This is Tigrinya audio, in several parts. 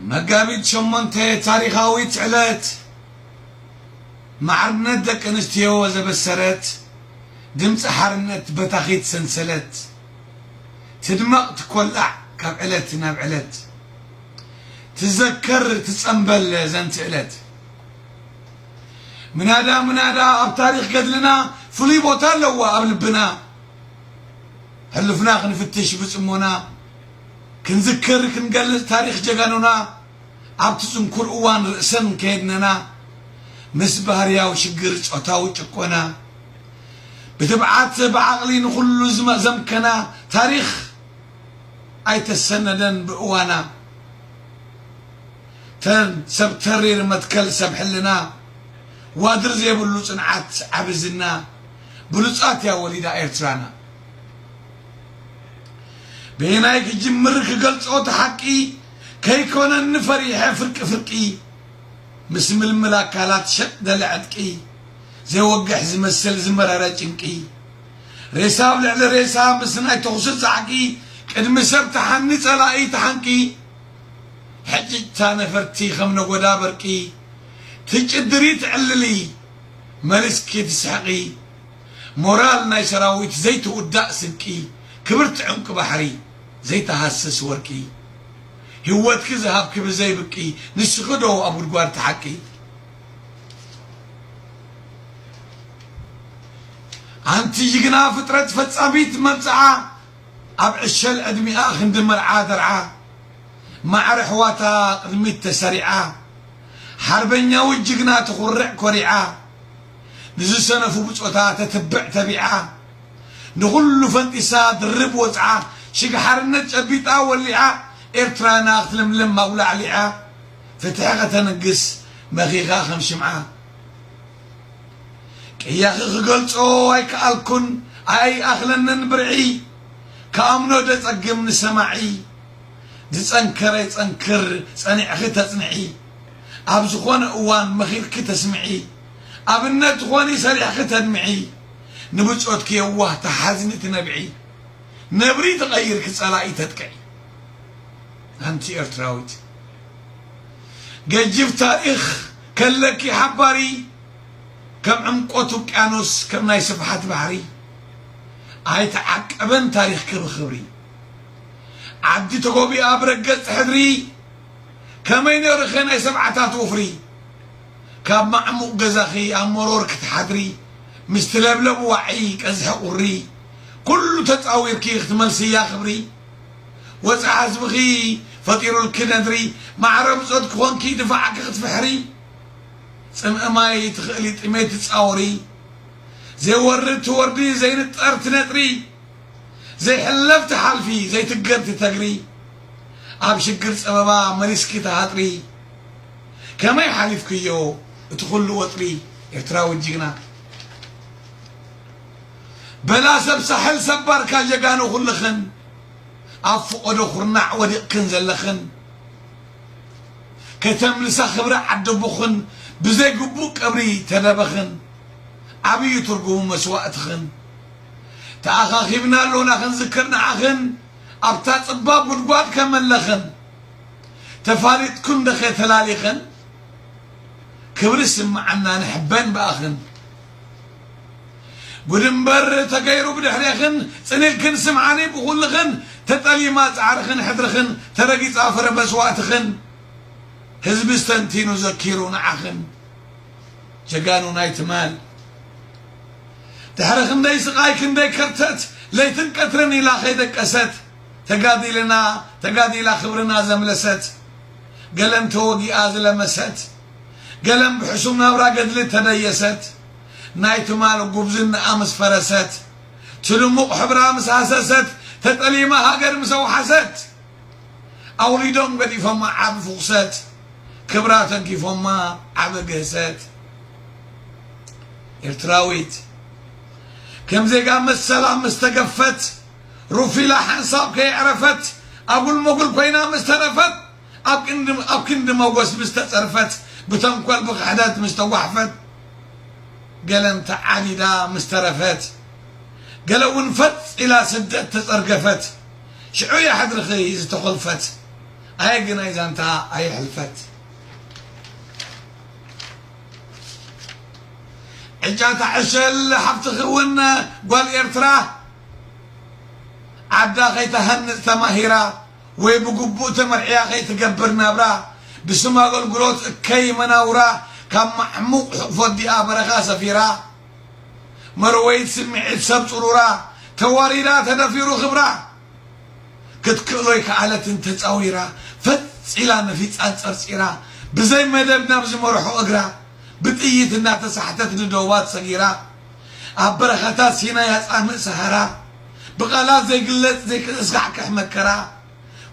መጋቢት ሸሞንተ ታሪኻዊት ዕለት፣ ማዕርነት ደቂ ኣንስትዮ ዘበሰረት፣ ድምፂ ሓርነት በታኺት ሰንሰለት፣ ትድመቕ ትኮላዕ ካብ ዕለት ናብ ዕለት፣ ትዘከር ትጸንበል ዘንቲ ዕለት። ምናዳ ምናዳ ኣብ ታሪኽ ገድልና ፍሉይ ቦታ ኣለዋ ኣብ ልብና። ሕሉፍና ክንፍትሽ ብጽሞና፣ ክንዝክር ክንገልጽ ታሪኽ ጀጋኑና፣ ኣብቲ ጽንኩር እዋን ርእሰን ከየድነና፣ ምስ ባህርያዊ ሽግር ጾታዊ ጭቆና፣ ብትብዓት ብዓቕሊ ንኹሉ ዝመ-፣ ዘምከና፣ ታሪኽ ኣይተሰነደን ብእዋና። ተን ሰብ ተሪር መትከል ሰብ ሕልና፣ ዋድር ዘይብሉ ጽንዓት ዓቢ ዝና፣ ብሉጻት እያ ወሊዳ ኤርትራና። በየናይ ክጅምር ክገልጾ እቲ ሓቂ፣ ከይኮነኒ ፈሪሐ ፍርቂ ፍርቂ፣ ምስ ምልምል ኣካላት ሸጥ ደለ ዕጥቂ፣ ዘይወግሕ ዝመስል ዝመረረ ጭንቂ፣ ሬሳ ኣብ ልዕሊ ሬሳ ምስ ናይ ተኹሲ ጻዕቂ፣ ቅድሚ ሰብ ተሓኒ ጸላኢ ተሓንቂ። ሕጭጭታ ነፈርቲ ከም ነጎዳ በርቂ፣ ትጭድሪ ትዕልሊ፣ መሊስኪ ትስሕቂ። ሞራል ናይ ሰራዊት ዘይትውዳእ ስንቂ፣ ክብርቲ ዕንቂ ባሕሪ ዘይትሃስስ ወርቂ። ህይወትኪ ዝሃብኪ ብዘይ ብቂ፣ ንስኺ ዶ ኣብ ጉድጓድ ትሓቂ? ኣንቲ ጅግና ፍጥረት ፈጻሚት መብጽዓ፣ ኣብ ዕሸል ዕድሚኣ ክንዲ መርዓ ደርዓ፣ ማዕረ ኣሕዋታ ቅድሚት ተሰሪዓ፣ ሓርበኛዊት ጅግና ትኹርዕ ኮሪዓ፣ ንዝሰነፉ ብጾታ ተትብዕ ተቢዓ፣ ንኹሉ ፈንጢሳ ድርብ ወጽዓ፣ ሽግ ሓርነት ጨቢጣ ወሊዓ፣ ኤርትራና ክትልምልም ኣውላዕሊዓ፣ ፍትሒ ከተንግስ መኺኻ ከም ሽምዓ። ቅያኺ ክገልጾ ኣይከኣልኩን፣ ኣይኣኽለንን ብርዒ፣ ክኣምኖ ደጸግም ንሰማዒ። ዝጸንከረ ይጸንክር፣ ጸኒዕኺ ተጽንዒ፣ ኣብ ዝኾነ እዋን መኺርኪ ተስምዒ። ኣብነት ትኾኒ ሰሪሕኺ ተድምዒ፣ ንብጾትኪ የዋህ ተሓዝኒ ትነብዒ። ነብሪ ተቐይርኪ ጸላኢ ተጥቅዒ። ኣንቲ ኤርትራዊት፣ ገጅፍ ታሪኽ ከለኪ ሓባሪ፣ ከም ዕምቆት ውቅያኖስ፣ ከም ናይ ስፍሓት ባሕሪ፣ ኣይተዓቀበን ታሪኽኪ ብኽብሪ። ዓዲ ተጎቢኣ ብረገጽ ሕድሪ፣ ከመይ ነይሩኸ ናይ ሰብዓታት ወፍሪ? ካብ ማዕሙቕ ገዛኺ ኣብ መሮር ክትሓድሪ፣ ምስቲ ለብለብ ዋዒ ቀዝሒ ቁሪ፣ ኩሉ ተጻዊርኪ ክትመልስያ ክብሪ። ወጽዓ ህዝብኺ ፈጢሩልኪ ነድሪ፣ ማዕረ ብጾት ክኾንኪ ድፋዕኪ ክትፍሕሪ። ጽምኢ ማይ ትኽእሊ ጥሜት ትጻወሪ፣ ዘይወርድ ትወርዲ ዘይንጠር ትነጥሪ። ዘይሕለፍ ትሓልፊ፣ ዘይትገር ትተግሪ፣ ኣብ ሽግር ጸበባ መሊስኪ ትሃጥሪ። ከመይ ሓሊፍክዮ እቲ ኩሉ ወጥሪ፣ ኤርትራዊት ጅግና? በላ ሰብ ሳሕል ሰብ ባርካ ጀጋኑ ኩልኽን፣ ኣብ ፍቖዶ ኩርናዕ ወዲቕክን ዘለኽን፣ ከተምልሳ ክብሪ ዓደቦኽን፣ ብዘይ ግቡእ ቀብሪ ተደበኽን፣ ዓብዩ ትርጉሙ መስዋእትኽን። ተኣኻኺብና ኣሎና ክንዝክር ንዓኽን፣ ኣብታ ጽባብ ጉድጓድ ከመለኽን። ተፋሊጥክን ደኸ ተላሊኽን፣ ክብሪ ስምዓና ንሕበን ብኣኽን። ጉድ እምበር ተገይሩ ብድሕሬኽን፣ ጽን ኢልክን ስምዓኒ ብኹልኽን፣ ተጠሊማ ጻዕርኽን ሕድርኽን፣ ተረጊጻ ፍረ መስዋእትኽን፣ ህዝቢ ስተንቲኑ ዘኪሩ ንዓኽን። ጀጋኑ ናይ ትማል። ድሕሪ ክንደይ ስቓይ ክንደይ ከርተት፣ ለይትን ቀትርን ኢላ ከይደቀሰት፣ ተጋዲልና፣ ተጋዲላ ክብርና ዘምለሰት፣ ገለን ተወጊኣ ዝለመሰት፣ ገለን ብሕሱም ናብራ ገድሊ ተደየሰት፣ ናይ ትማል ጉብዝናኣ ምስ ፈረሰት፣ ትልሙቕ ሕብራ ምስ ሃሰሰት፣ ተጠሊማ ሃገር ምስ ኣውሓሰት፣ ኣውሊዶም ገዲፎማ ዓቢ ፍቑሰት፣ ክብራ ተንኪፎማ ዓቢ ግህሰት። ኤርትራዊት ከም ዜጋ መሰላ ምስ ተገፈት፣ ሩፍ ኢላ ሓንሳብ ከየዕረፈት፣ ኣጉል መጉል ኮይና ምስ ተረፈት፣ ኣብ ክንዲ፣ ኣብ ክንዲ መጎስ ምስ ተጸርፈት፣ ብተንኮል ብኽሕደት ምስ ተጓሕፈት፣ ገለን ተዓዲዳ ምስ ተረፈት፣ ገለ እውን ፈጥ ኢላ ስደት ተጸርገፈት። ሽዑ እያ ሕድርኺ ዝተኾልፈት፣ ኣየ ግናይ ዛንታ ኣየ ሕልፈት። ዕጫታ ዕሸል ሓፍትኺ እውን ጓል ኤርትራ፣ ዓዳ ከይትሃንጽ ተማሂራ፣ ወይ ብግቡእ ተመርዕያ ከይትገብር ናብራ፣ ብስም ኣገልግሎት እከይ መናውራ፣ ካብ ማዕሙቕ ሕቕፎ ኣዲኣ በረኻ ሰፊራ፣ መርወይት ስምዒት ሰብ ጽሩራ፣ ተዋሪዳ ተደፊሩ ክብራ፣ ክትክእሎ ኣይከኣለትን ተጻዊራ፣ ፈጽ ኢላ ነፊጻ ጸርጺራ፣ ብዘይ መደብ ናብ ዝመርሖ እግራ፣ ብጥይት እናተሳሕተት ንደባት ሰጊራ፣ ኣብ በረኻታት ሲናይ ኣጻምእ ሰሃራ፣ ብቓላት ዘይግለጽ ዘይክስካሕክሕ መከራ፣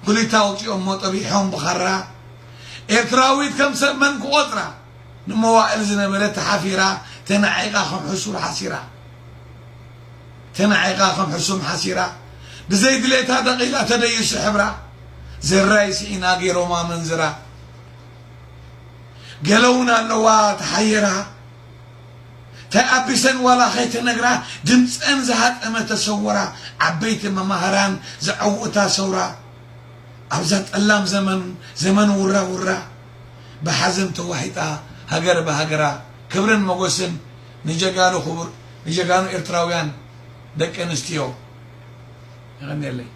ጉሊታ ኣውጺኦሞ ጠቢሖም ብኻራ፣ ኤርትራዊት ከም ሰብ መን ክቖጽራ፣ ንመዋእል ዝነበረት ተሓፊራ፣ ተናዒቓ ከም ሕሱር ሓሲራ። ተናዒቓ ከም ሕሱም ሓሲራ፣ ብዘይ ድሌታ ደቒላ ተደይሱ ሕብራ፣ ዘራይ ስኢና ገይሮማ መንዝራ። ገለ እውን ኣለዋ ተሓየራ፣ ተኣቢሰን ዋላ ከይተነግራ፣ ድምፀን ዝሃጠመ ተሰወራ፣ ዓበይቲ መማህራን ዘዐውታ ሰውራ። ኣብዛ ጠላም ዘመን፣ ዘመን ውራ ውራ፣ ብሓዘን ተዋሒጣ ሃገር ብሃገራ። ክብርን ሞገስን ንጀጋኑ ክቡር፣ ንጀጋኑ ኤርትራውያን ደቂ ኣንስትዮ። የቐንየለይ።